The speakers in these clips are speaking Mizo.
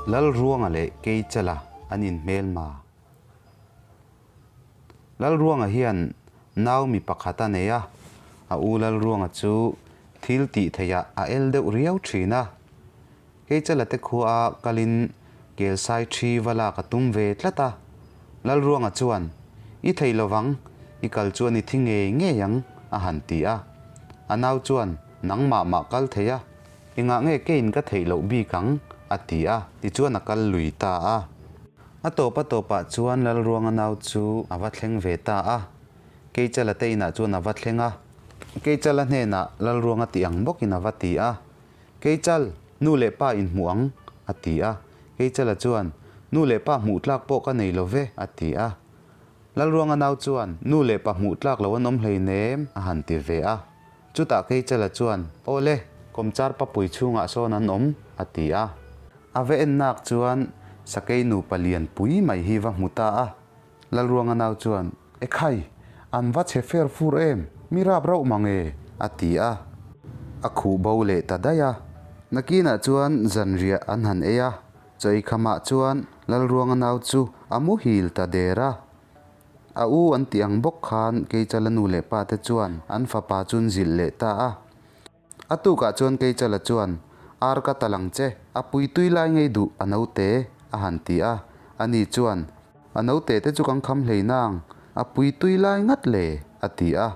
Lalruanga leh Keichala an inhmelma. Lalruanga hian nau mi pakhat a nei a, a u Lalruanga chu thil tih theihah a el deuh riau thin a. Keichala te khua kalin Kelsai thi va lak a tum ve tlat a. Lalruanga chuan, I thei lovang, i kal chuan i thi ngei ngei ang, a han ti a. A nau chuan, Nangmah mah kal thei a, engah nge keiin ka theih loh bik ang? a ti a, tichuan a kal lui ta a. A tawp a tawpah chuan Lalruanga nau chu a va thleng ve ta a. Keichala te inah chuan a va thleng a. Keichala hnenah Lalruanga tih ang bawkin a va ti a. Keichal, nu leh pa inhmuh ang, a ti a. Keichala chuan, Nu leh pa hmuh tlak pawh ka nei lo ve, a ti a. Lalruanga nau chuan, Nu leh pa hmuh tlak lo an awm hleinem, a han ti ve a. Chutah Keichala chuan, Aw le, kawmchar papui chhungah sawn an awm, a ti a. A va en nak chuan sakei nupa lian pui mai hi va hmu ta a. Lalruanga nau chuan, Ekhai, an va chhe fer fur em, mi rap rauh mang e, a ti a. A khuh bo leh ta daih a. Nakinah chuan zanriah an han ei a, chaw eikhamah chuan Lalruanga nau chu a muhil ta der a. A u an tih ang bawk khan Keichala nu leh pa te chuan an fapa chu an zilh leh ta a. A tukah chuan Keichala chuan, Ar ka tal ang che, a pui tui lai ngei duh a naute, a han ti a. Ani chuan, A naute te chu kan kham hlei nang, a pui tui lai ngat le, a ti a.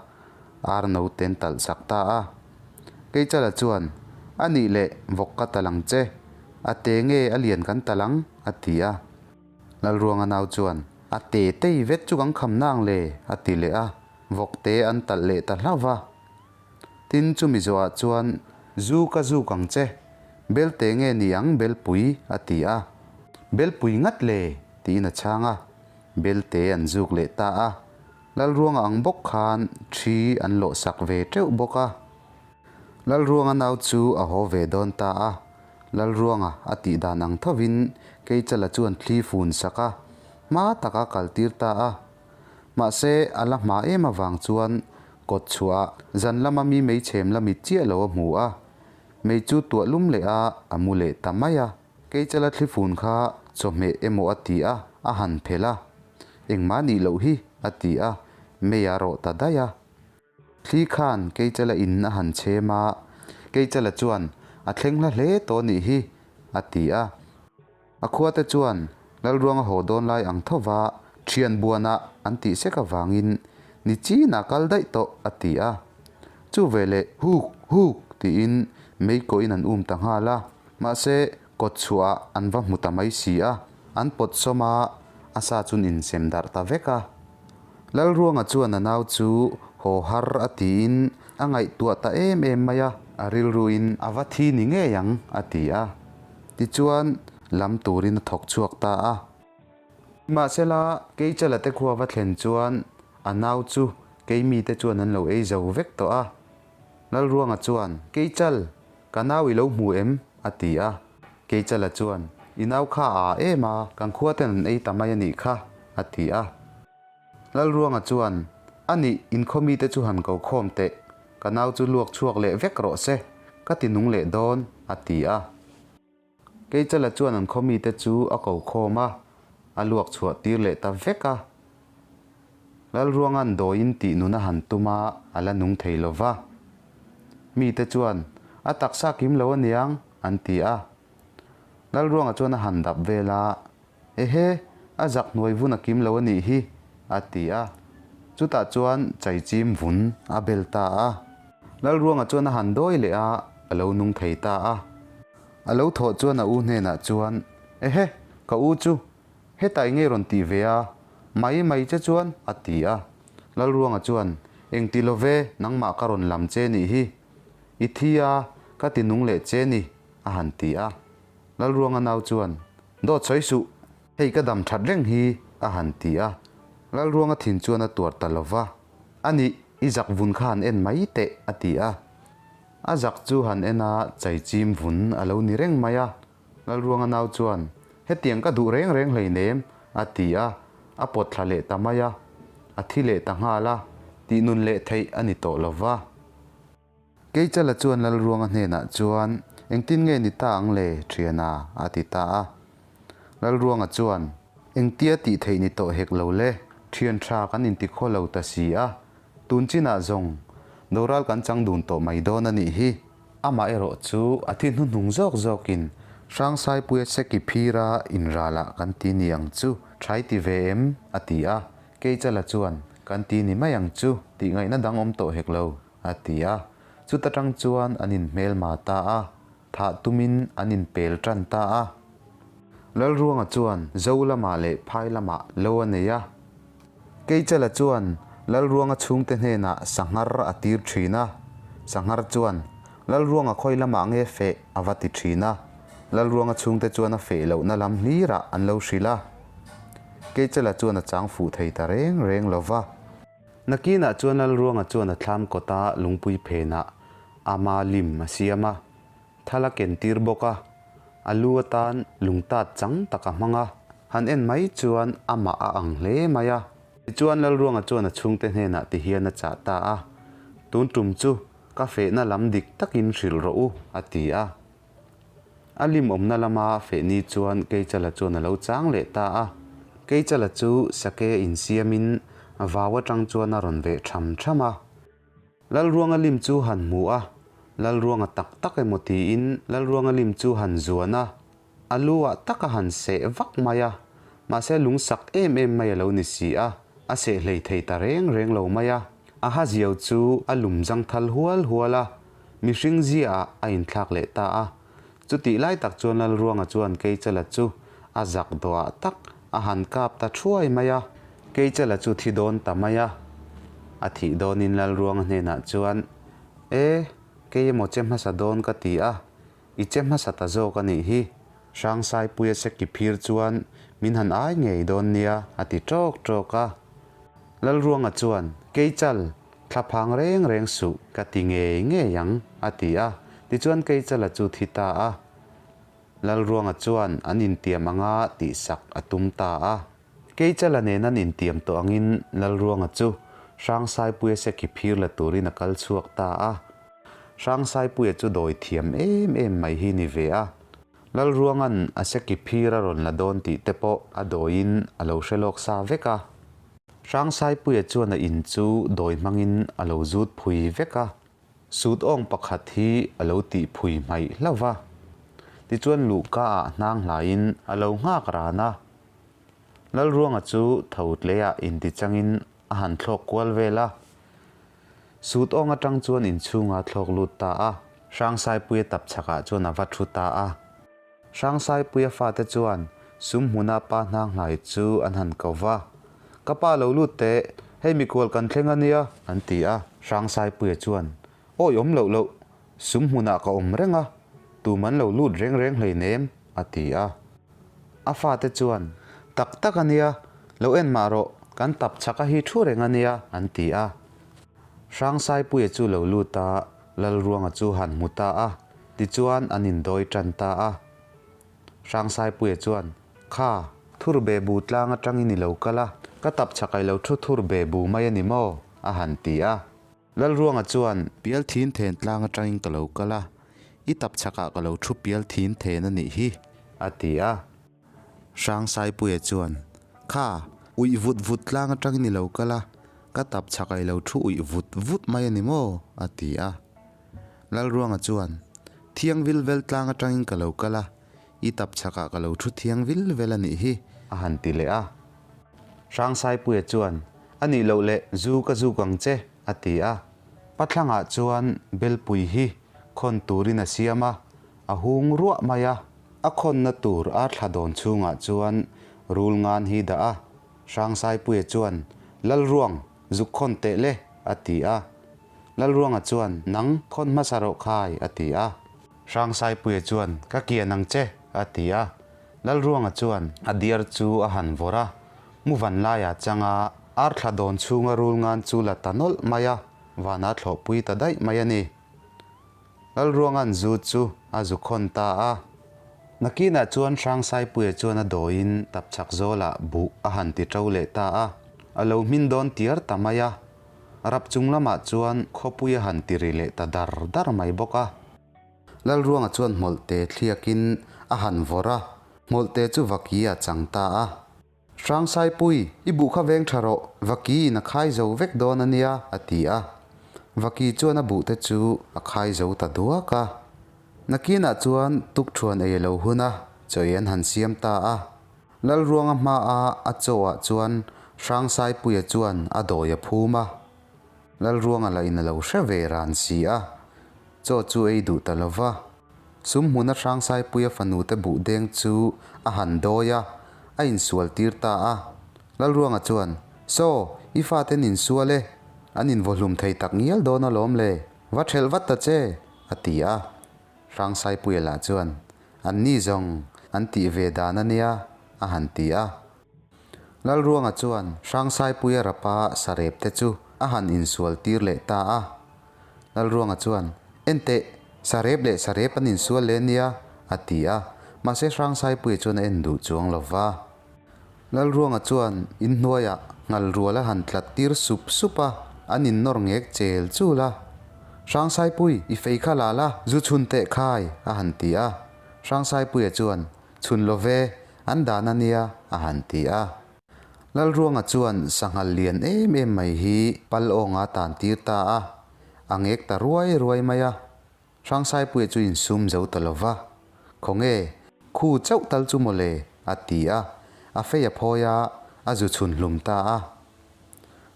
Ar naute an talh sak ta a. Keichala chuan, A nih leh, vawk ka tal ang che, a te nge a lian kan tal ang, a ti a. Lalruanga nau chuan, A te tei vet chu kan kham nang le, a ti leh a. Vawk te an talh leh ta hlauh va. Tin, chumi zawhah chuan, Zu ka zuk ang che, Belte nge ni ang Belpui? a ti a. Belpui ngat le? tiin a chhang a. Belte an zuk leh ta a. Lalruanga ang bawk khan thi an lawh sak ve teuh bawk a. Lalruanga nau chu a haw ve dawn ta a. Lalruanga a tih dan ang thovin Keichala chuan thli fun sak a, hma taka kaltir ta a. Mahse, a la hma em avang chuan kawt chhuah zan lama mi meichhem la mit chiah lo a hmu a, mei chu tuah lum leh a, a mu leh ta mai a. Keichala thlifun kha chawhmeh emaw a ti a, a han phelh a. Engmah nih loh hi, a ti a, mei a rawh ta daih a. Thli khan Keichala in a han chhem a, Keichala chuan, A thleng hla hle tawh nih hi, a ti a. A khuate chuan Lalruanga haw dawn lai ang thova thian buanah an tih sek avangin ni chinah kal daih tawh a ti a. Chu veleh huk huk tiin mei kawhin an um ta nghal a, mahse kawt chhuahah an va hmu ta mai si a, an pawt sawm a, a sa chun insem darh ta vek a. Lalruanga chuan a nau chu haw har a tiin a ngaihtuah ta em em mai a, a rilruin a va thi ni ngei ang a ti a. Tichuan, lam turin a thawk chhuak ta a. Nimahsela, Keichala te khua va thlen chuan a nau chu keimite chuan an lo ei zo vek tawh a. Lalruanga chuan, Keichal, ka nau i lo hmu em? a ti a. Keichala chuan, I nau kha a â em a, kan khua ten an ei ta mai a nih kha, a ti a. Lalruanga chuan, A nih, inkhawmi mite chu han ko khawm teh, ka nau chu luak chhuak leh vek rawh se, ka ti nung leh dawn, a ti a. Keichala chuan an khaw mite chu a ko khawm a, a luak chhuah tir leh ta vek a. Lalruanga'n dawiin tih nun a han tum a, a la nung thei lo va. Mite chuan, A taksa kim lo aniang, an ti a. Lalruanga chuan a han dap vel a, Ehe, a zak hnuai vun a kim lo a nih hi, a ti a. Chutah chuan chaichim vun a bel ta a. Lalruanga chuan a han dawi leh a, a lo nung thei ta a. A lo thawh chuan a u hnenah chuan, Ehe, ka u chu, hetah i ngei rawn tih ve a, mai mai che chuan, a ti a. Lalruanga chuan, Engti lo ve, nangmah ka rawn lam che nih hi. I thi a, ka ti nung leh che ni, a han ti a. Lalruanga nau chuan, Dawt sawi suh, hei ka dam that reng hi, a han ti a. Lalruanga thin chuan a tuar ta lo va, A nih, i zak vun kha han en mai teh, a ti a. A zak chu han en a, chaichim vun a lo ni reng mai a. Lalruanga nau chuan, Hetiang ka duh reng reng hleinem, a ti a, a pawt thla leh ta mai a. A thi leh ta nghal a, tih nun leh theih a ni tawh lo va. Keichala chuan Lalruanga hnenah chuan, Engtin nge ni ta ang le, thiana? a ti ta a. Lalruanga chuan, Engtia tih theih ni tawh hek lo le, ṭhian ṭha kan inti khawlo ta si a, tun chinah zawng doral kan chang dun tawh mai dawn a nih hi. Amaherawhchu a thi hnuhnung zawk zawkin Hrangsaipuia seki phira inralah kan ti ni ang chu, ṭha i ti ve em? a ti a, Keichala chuan, Kan ti ni mai ang chu, tih ngaihna dang awm tawh hek lo, a ti a, chuta ṭang chuan an inhmelma ta a, thah tumin an inpel ṭan ta a. Lalruanga chuan Zo lamah leh Phai lamah lo a nei a. Keichala chuan Lalruanga chhungte hnenah sanghar a tir thin a. Sanghar chuan, Lalruanga khawi lamah nge feh? a va ti thin a. Lalruanga chhungte chuan a feh lohna lam hlirah an lo hrilh a. Keichala chuan a chang fuh thei ta reng reng lo va. Nakinah chuan Lalruanga chuan a thlam kawta lungpui phenah ama lim a siam a. Thal a ken tir bawk a, a lu atan lungtat chang tak a hmang a, han en mai chuan amah a ang hle mai a. Tichuan Lalruanga chuan a chhungte hnenah ti hian a chah ta a, Tun tum chu ka fehna lam dik takin hrilh rawh u, a ti a. A lim awmna lama feh ni chuan Keichala chuan a lo chang leh ta a. Keichala chu sake insiamin vau atang chuan a rawn veh tham tham a. Lalruanga lim chu han hmu a, Lalruanga tak tak emaw tiin Lalruanga lim chu han zuan a, a lu ah tak a han seh vak mai a, mahse lungsak em em mai a lo ni si a, a seh hlei thei ta reng reng lo mai a, a ha ziau chu a lum zangthal hual hual a, mihring zia ah a inthlak leh ta a. Chutih lai tak chuan Lalruanga chuan Keichala chu a zak dawhah tak a han kap ta thuai mai a. Keichala chu thi dawn ta mai a. A thih dawnin Lalruanga hnenah chuan, E, kei emaw che hmasa dawn ka ti a, i che hmasa ta zawk a nih hi. Hrangsaipuia seki phir chuan min han ai ngei dawn nia, a ti ṭawk ṭawk a. Lalruanga chuan, Keichal, Thlaphang reng reng suh, ka ti ngei ngei ang, a ti a. Tichuan Keichala chu thi ta a. Lalruanga chuan an intiam anga tihsak a tum ta a. Keichala nen an intiam tawh angin Lalruanga chu Hrangsaipuia seki phir la turin a kal chhuak ta a. Hrangsaipuia chu dawi thiam em em mai hi ni ve a. Lalruanga'n a seki phir a rawn la dawn tih te pawh a dawiin a lo hre lawk sa vek a. Hrangsaipuia chuan a in chu dawi hmangin a lo zut phui vek a, sut awng pakhat hi a lo tih phui hmaih hlauh va. Tichuan luhka ah hnang hlaiin a lo nghak ran a. Lalruanga chu tho tleiah intichangin a han thlawk kual vel a. Sut awng atang chuan inchhunga thlawk lut ta a. Hrangsaipuia tapchhakah chuan a va thu ta a. Hrangsaipuia fate chuan sum hmuna pa hnanghlai chu an han ko va, Ka pa lo lut teh, hei mikual kan thleng a nia, an ti a. Hrangsaipuia chuan, Awi awm loh loh, sum hmunah ka awm reng a, tum an lo lut reng reng hleinem, a ti a. A fate chuan, Tak tak a nia, lo en mah rawh, kan tap chak a hi thu reng a nia, an ti a. Hrangsaipuia chu lo lut a, Lalruanga chu han hmu ta a. Tichuan an indawi tan ta a. Hrangsaipuia chuan, Kha, thur be bu tlang atangin i lo kal a, ka tap chhakai lo thu thur be bu mai a ni maw? a han ti a. Lalruanga chuan, Pial thin then tlang atangin ka lo kal a, i tap chhakah ka lo thu pial thin then a nih hi, a ti a. Hrangsaipuia chuan, Kha, uih vut vut tlang atangin i lo kal a, ka tap chhakai lo thu uih vut vut mai a ni maw? a ti a. Lalruanga chuan, Thiang vil vel tlang atangin ka lo kal a, i tap chhakah ka lo thu thiang vil vel a nih hi, a han ti leh a. Hrangsaipuia chuan, A nih loh leh zu ka zuk ang che, a ti a. Pathlangah chuan belpui hi khawn turin a siam a, a hung ruah mai a. A khawnna tur a thla dawn chhungah chuan rul ngan hi dah a. Hrangsaipuia chuan, Lalruang, zuk khawn teh le, a ti a. Lalruanga chuan, Nang, khawn hmasa rawh khai, a ti a. Hrangsaipuia chuan, Ka kian ang che, a ti a. Lalruanga chuan a diar chu a han vawrh a, mu van laiah changa ar thla dawn chhunga rul ngan chu la ta nawlh mai a, vanah thlawhpui ta daih mai a ni. Lalruanga'n zu chu a zu khawn ta a. Nakinah chuan Hrangsaipuia chuan a dawiin tapchhak zawlah buh a han ti ṭo leh ta a, a lo hmin dawn tiar ta mai a. Rap chung lamah chuan khawpui a han ti ri leh ta dar dar mai bawk a. Lalruanga chuan hmawlhte thliakin a han vawrh a, Hmawlhte chu Vaki a chang ta a. Hrangsaipui, i buh kha veng tha rawh, Vaki in a khai zo vek dawn a nia, a ti a. Vaki chuan a buhte chu a khai zo ta duak a. Nakinah chuan tukṭhuan ei a lo hun a, chaw ei an han siam ta a. Lalruanga hmaa a chaw ah chuan Hrangsaipuia chuan a dawi a phum a. Lalruanga lah in a lo hre ve ran si a, chaw chu ei duh ta lo va. Sum hmuna Hrangsaipuia fanu te buh deng chu a han dawi a, a insual tir ta a. Lalruanga chuan, Saw, i fate an insual e, an invawhlum thei tak ngial dawn alawm le, va ṭhelh vat ta che, a ti a. Hrangsaipuia lah chuan, An ni zawng an tih ve dan a nia, a han ti a. Lalruanga chuan Hrangsaipuia rapa sarep te chu a han insual tir leh ta a. Lalruanga chuan, Enteh, sarep leh sarep an insual leh nia, a ti a. Mahse Hrangsaipuia chuan a en duh chuang lo va. Lalruanga chuan inhnuaiah ngal rual a han tlat tir sup sup a, an innawr ngek chel chul a. Hrangsaipui, i fei kha la la, zu chhun teh khai, a han ti a. Hrangsaipuia chuan, Chhun lo ve, an dan a nia, a han ti a. Lalruanga chuan sanghal lian em em mai hi pal awnga tan tir ta a, a ngek ta ruai ruai mai a. Hrangsaipuia chu insum zo ta lo va, Khawnge, khu chauh tal chu maw le? a ti a, a fei a phawi a, a zu chhun hlum ta a.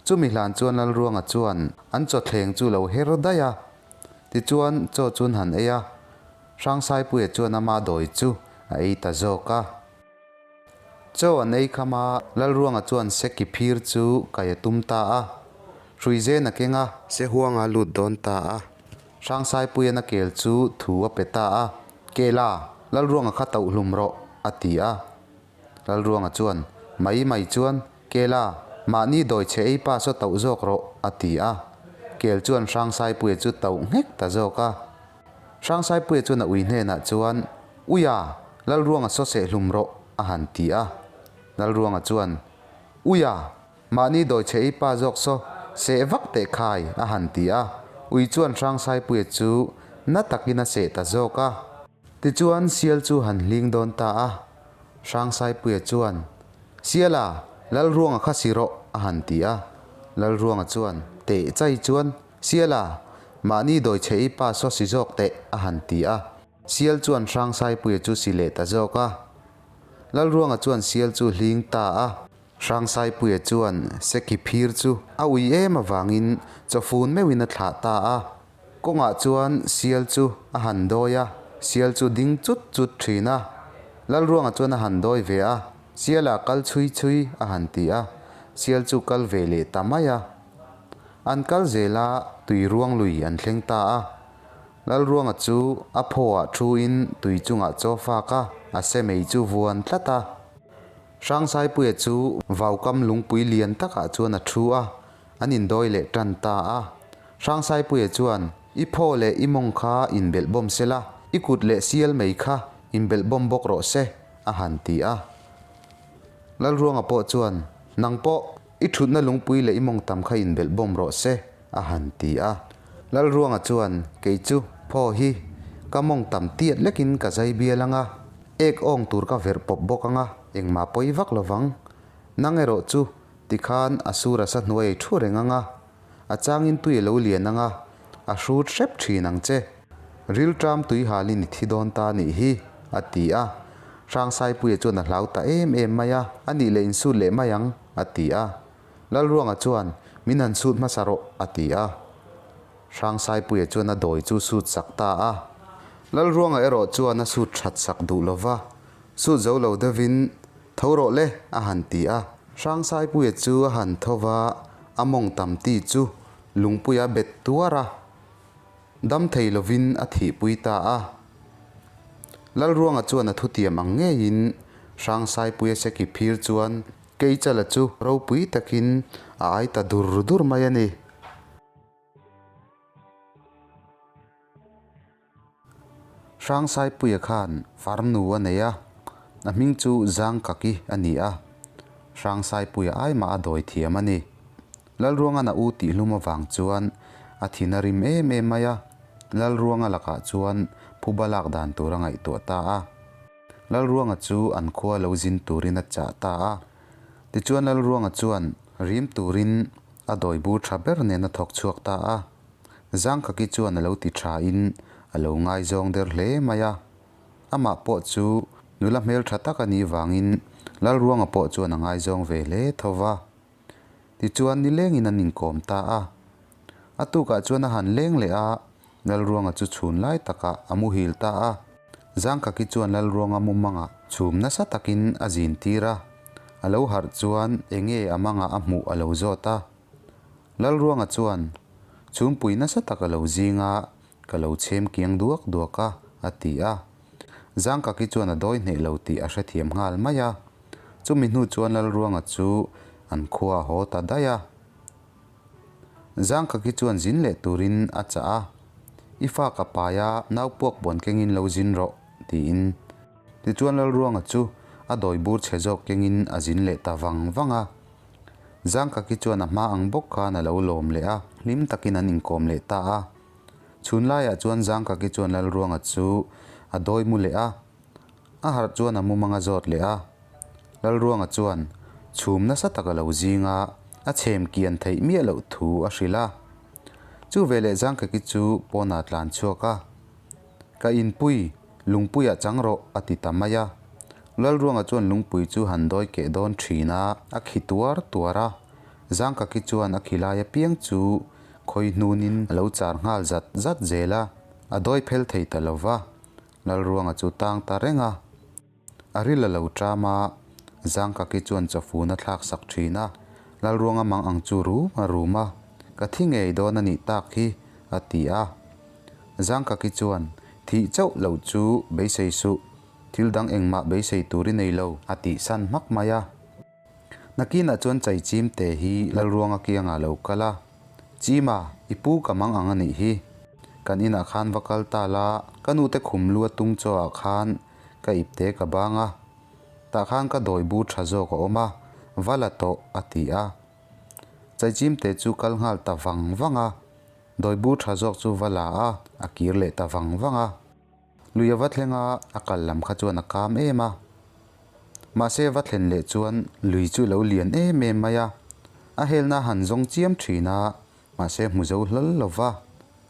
Chumi hlan chuan Lalruanga chuan an chawthleng chu lo her daih a, tichuan chaw chu an han ei a, Hrangsaipuia chuan ama dawi chu a ei ta zawk a. Chaw an ei kham a, Lalruanga chuan Seki phir chu kai a tum ta a, Hruizen a keng a. Sehuanga lut dawn ta a, Hrangsaipuian a kel chu thu a pe ta a, Kela, Lalruanga kha tauh hlum rawh, a ti a. Lalruanga chuan, Mai mai chuan, Kela, mahni dawi chhe ei pa saw tauh zawk rawh, a ti a. Kel chuan Hrangsaipuia chu tauh nghek ta zawk a. Hrangsaipuia chuan a ui hnenah chuan, Uia, Lalruanga saw seh hlum rawh, a han ti a. Lalruanga chuan, Uia, mahni dawi chhe ei pa zawk saw seh vak teh khai, a han ti a. Ui chuan Hrangsaipuia chu na takin a seh ta zawk a. Tichuan sial chu han hling dawn ta a. Hrangsaipuia chuan, Siala, Lalruanga kha si rawh, a han ti a. Lalruanga chuan, Teh chai chuan, Siala, mahni dawi chhe i pa saw si zawk teh, a han ti a. Sial chuan Hrangsaipuia chu si leh ta zawk a. Lalruanga chuan sial chu hling ta a. Hrangsaipuia chuan Seki phir chu a ui em avangin chawfun meuhin a thlah ta a. Kawngah chuan sial chu a han dawi a, sial chu ding chut chut thin a. Lalruanga chuan a han dawi ve a, Siala kal chhui chhui a han ti a, sial chu kal ve leh ta mai a. An kal zel a, tui ruang lui an thleng ta a. Lalruanga chu a phawah thuin tui chungah chaw fak a, a se mei chu vuan tlat a. Hrangsaipuia chu vaukam lungpui lian takah chuan a thu a, an indawi leh tan ta a. Hrangsaipuia chuan, I phaw leh i mawng kha inbelh bawm se la, i kut leh sial mei kha inbelh bawm bawk rawh se, a han ti a. Lalruanga pawh chuan, Nang pawh, I thutna lungpui leh i mawngtam kha inbelh bawm rawh se, a han ti a. Lalruanga chuan, Kei chu, phaw hi, ka mawngtam tiat lekin ka zai bial ang a, ek awng tur ka verh pawp bawk ang a, engmah pawi vak lo vang. Nang erawh chu, tikhan a sur a sa hnuai ei thu reng ang a, a changin tui a lo lian ang a, a hrut hrep thin ang che. Rilṭam tui halin i thi dawn ta nih hi, a ti a. Hrangsaipuia chuan a hlau ta em em mai a, a nih leh insut leh mai ang, a ti a. Lalruanga chuan, Min han sut hmasa rawh, a ti a. Hrangsaipuia chuan a dawi chu sut sak ta a. Lalruanga erawh chuan a sut that sak duh lo va, sut zo lo deuhin, Tho rawh le, a han ti a. Hrangsaipuia chu a han tho va, a mawng tam ti chu lungpuia bet tuar a. Dam thei lovin a thihpui ta a. Lalruanga chuan a thutiam ang ngeiin Hrangsaipuia seki phir chuan Keichala chu ropui takin a ai ta dur dur mai a ni. Hrangsaipuia khan farnu a nei a, a hming chu Zangkaki a ni a. Hrangsaipuia ai mah a dawi thiam a ni. Lalruangan a u tihhlum avang chuan a thin a rim em em mai a, Lalruanga lakah chuan phuba lak dan tur a ngaihtuah ta a. Lalruanga chu an khua lo zin turin a chah ta a. Tichuan Lalruanga chuan rim turin a dawi bur tha ber nen a thawk chhuak ta a. Zangkhaki chuan a lo ti tha in a lo ngaizawng der hle mai a. Amah pawh chu nula hmeltha tak a nih vangin Lalruanga pawh chuan a ngaizawng ve hle tho va. Tichuan nilengin an inkawm ta a. A tukah chuan a han leng leh a, Lalruanga chu chhun lai takah a muhil ta a. Zangkhaki chuan Lalruanga mumangah chhum nasa takin a zin tir a. A lo harh chuan enge a mangah a hmuh a lo zawt a. Lalruanga chuan, Chhumpui nasa tak a lo zing a, ka lo chhem kiang duak duak a, a ti a. Zangkaki chuan a dawi hneh lo tih a hrethiam nghal mai a. Chumi hnu chuan Lalruanga chu an khua a haw ta daih a. Zangkaki chuan zin leh turin a chah a, I fa ka pai a, nau puak buan kengin lo zin rawh, tiin. Tichuan Lalruanga chu a dawi bur chhe zawk kengin a zin leh ta vang vang a. Zangkaki chuan a hma ang bawk khan a lo lawm leh a, hlim takin an inkawm leh ta a. Chhun laiah chuan Zangkaki chuan Lalruanga chu a dawi mu leh a, a harh chuan a mumang a zawt leh a. Lalruanga chuan chhum nasa tak a lo zing a, a chhem kian theih miah loh thu a hrilh a. Chu veleh Zangkaki chu pawnah tlan chhuak a, Ka inpui, lungpuiah chang rawh a ti ta mai a. Lalruanga chuan lungpui chu han dawi keh dawn thin a, a khi tuar tuar a. Zangkaki chuan a khi lai apiang chu khawi hnunin a lo char nghal zat zat zel a, a dawi phel thei ta lo va. Lalruanga chu tang ta reng a. A ril a lo ṭam a, Zangkaki chuan chawfun a thlak sak ṭhin a. Lalruanga mang ang chu rum a rum a, Ka thi ngei dawn a nih tak hi, a ti a. Zangkaki chuan, Thih chauh lo chu beisei suh, thil dang engmah beisei tur i nei lo, a tih san hmak mai a. Nakinah chuan Chaichim te hi Lalruanga kiangah lo kal a, Chima, i pu ka mang ang a nih hi. Kan inah khan va kal ta la, ka nute khum lu a tung chaw ah khan ka ipte ka bang a, tah khan ka dawi bur tha zawk a awm a, va la tawh, a ti a. Chaichim te chu kal nghal ta vang vang a, dawi bur tha zawk chu va la a, a kir leh ta vang vang a. Lui a va thleng a, a kal lam kha chuan a kam em a. Mahse va thlen leh chuan lui chu lo lian em em mai a, a helna han zawng chiam thin a, mahse hmu zo hlal lo va.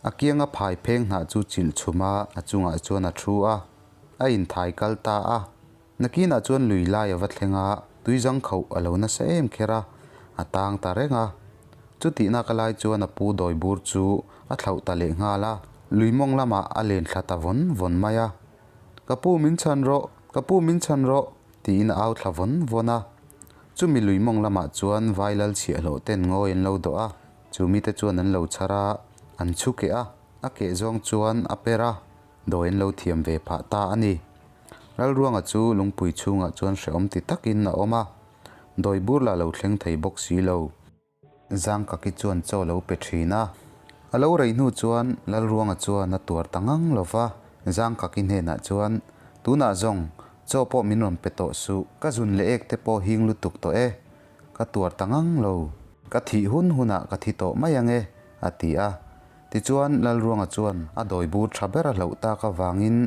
A kianga phai pheng hnah chu chilh chhum a, a chungah chuan a thu a, a inthai kal ta a. Nakinah chuan lui lai a va thleng a, tui zang khauh a lo nasa em kher a, a tang ta reng a. Chutihna ka lai chuan a pu dawi bur chu a thlauh ta leh nghal a, lui mawng lamah a len thla ta vawn vawn mai a. Ka pu min chhan rawh, ka pu min chhan rawh, tiin a au thla vawn vawn a. Chumi lui mawng lamah chuan vai lal chhiahhlawh ten ngawi an lo dawh a, chu mite chuan an lo chhar a, an chhu keh a, a keh zawng chuan a per a, dawi an lo thiam ve phah ta a ni. Lalruanga chu lungpui chhungah chuan hrehawm ti takin a awm a, dawi bur lah lo thleng thei bawk si lo. Zangkaki chuan chaw lo pe thin a. A lo rei hnu chuan Lalruanga chuan a tuar ta ngang lo va, Zangkaki hnenah chuan, Tunah zawng, chaw pawh min rawn pe tawh suh, ka zun leh ek te pawh hing lutuk tawh e, ka tuar ta ngang lo, ka thih hun hunah ka thi tawh mai ang e, a ti a. Tichuan Lalruanga chuan a dawi bur tha ber a hlauh tak avangin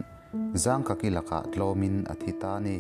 Zangkaki lakah tlawmin a thi ta a ni.